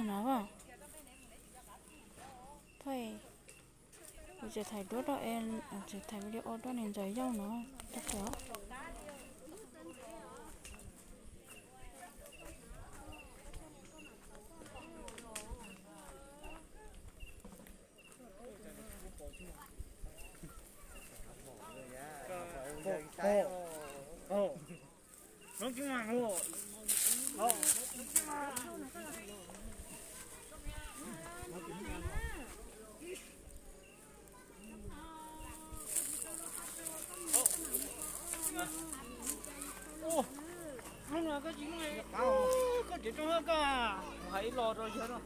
No, kuv tseem thaij duab rau, tseem thaij video rau niam ntxawm Yauj no, tau kawg. Hnub no koj tsis muaj, koj tseem tso koj hais ib lo rau yawg no.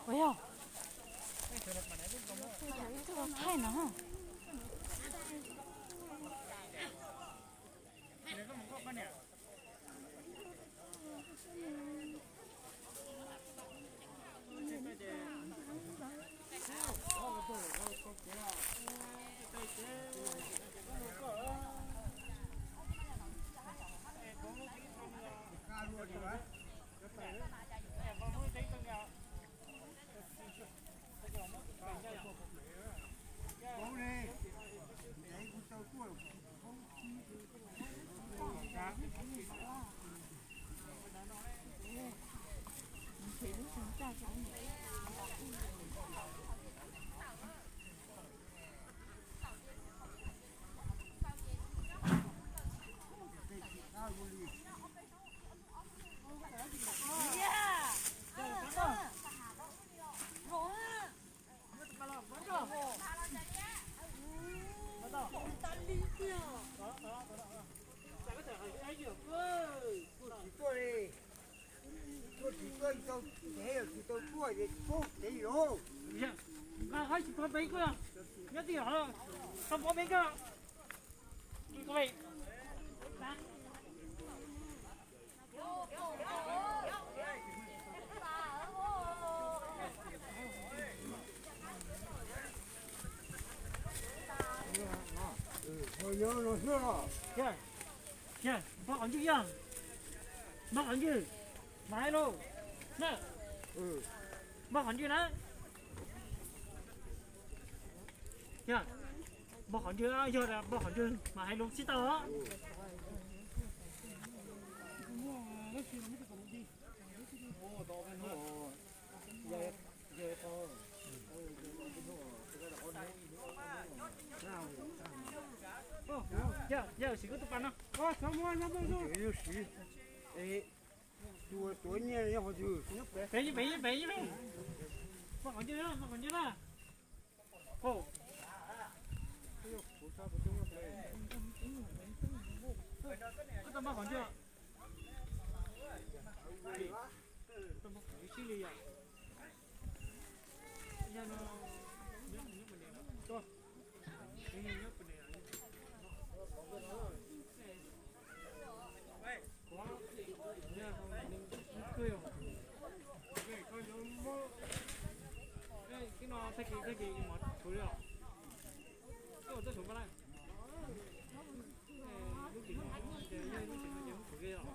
Ua yog, thaij no. Tuaj tsis tuaj li, tuaj tsis tuaj tau, ces yog tsis tau tuaj ces pub ces yus. Nqa haib tsis pov peb koj, nyob twj ywm tau pov peb koj. Npaj qhov ncwg yog, npaj qhov ncwg, mas hais lauj, na, npaj qhov ncwg na. Yog, npaj qhov ncwg, yog npaj qhov ncwg mas hais lus tsis tau. Yog, yog siv koj tus pas no. Tuav nyiaj nyob qhov twg? Pem, pem, pem, pem. Npaj qhov ncwg, npaj qhov ncwg na. Koj tau npaj qhov ncwg? Tsis li yom. Koj yuav muab, koj no tag kis tag kis mov tshuav li os. Koj ua txoj tshuav npaj lawm. Lub tsis no ces yog lub tsis no ces muab tshuav li os.